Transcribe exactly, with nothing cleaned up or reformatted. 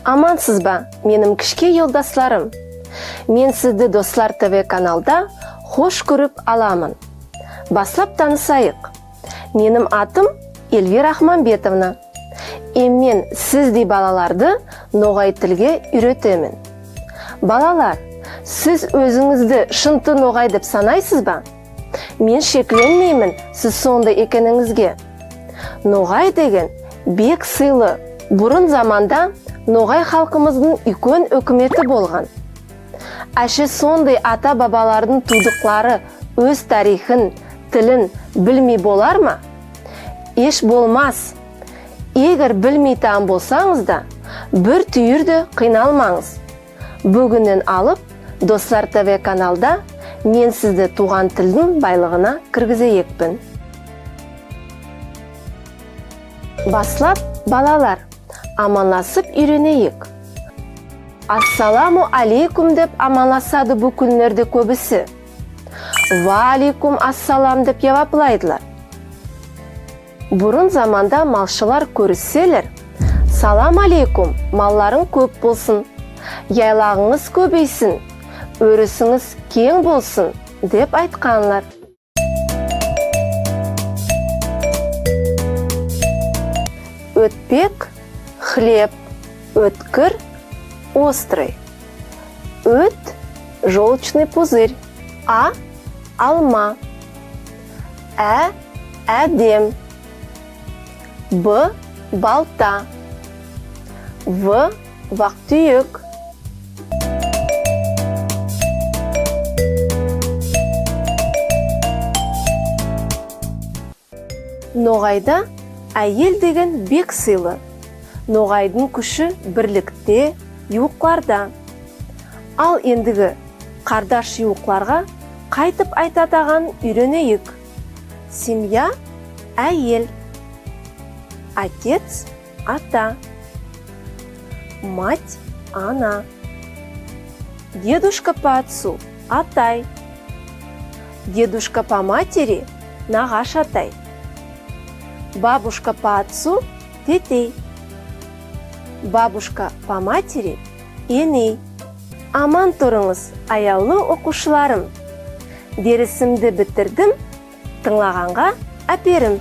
Амансызба, меним кишкей йолдасларым? Мен сизди Дослар ТВ каналда хош коьрип аламан. Баслап танысайык. Меним атым Эльвира Ахманбетовна. Эм мен сиздей балаларды ногай тилге уьйретемен. Балалар, сиз оьзинъизди шынты ногай деп санайсызба? Мен шекленмеймен сиз сондай экенинъизге. Ногай деген бек сыйлы. Бурын заманда ногай халкымыздынъ уьйкен оькимети болган. Аьше сондай ата-бабалардынъ тувдыклары оьз тарихин, тилин билмей болар ма? Эш болмас. Эгер билмейтаган болсанъыз да, бир туьйир де кыйналманъыз. Буьгуьннен алып Дослар ТВ каналда мен сизди тувган тилдинъ байлыгына киргизеекпен. Баслап, балалар, аманласып уьйренейик. Ассаламу алейкум деп аманласады бу куьнлерде коьбиси. Ва алейкум ассалам деп яваплайдылар. Бурын заманда малшылар коьрисселер, «Салам алейкум, малларынъ коьп болсын, яйлагынъыз коьбейсин, оьрисинъиз кенъ болсын», — деп айтканлар. Оьтпек, хлеб, оьткир, острый. Оьт, желчный пузырь. А, алма. Аь, аьдем. Б, балта. В, вактуьек. Ногайда аьел деген бек сыйлы. Ногайдынъ куьши бирликте, ювыкларда. Ал эндиги кардаш-ювыкларга кайтип айтатаганын уьйренейик. Семья — аьел. Отец — ата. Мать — ана. Дедушка по отцу — атай. Дедушка по матери — нагаш атай. Бабушка по отцу — тетей. Бабушка по матери — эней. Аман турынъыз, аявлы окувшыларым. Дерисимди битирдим. Тынълаганга аьперим.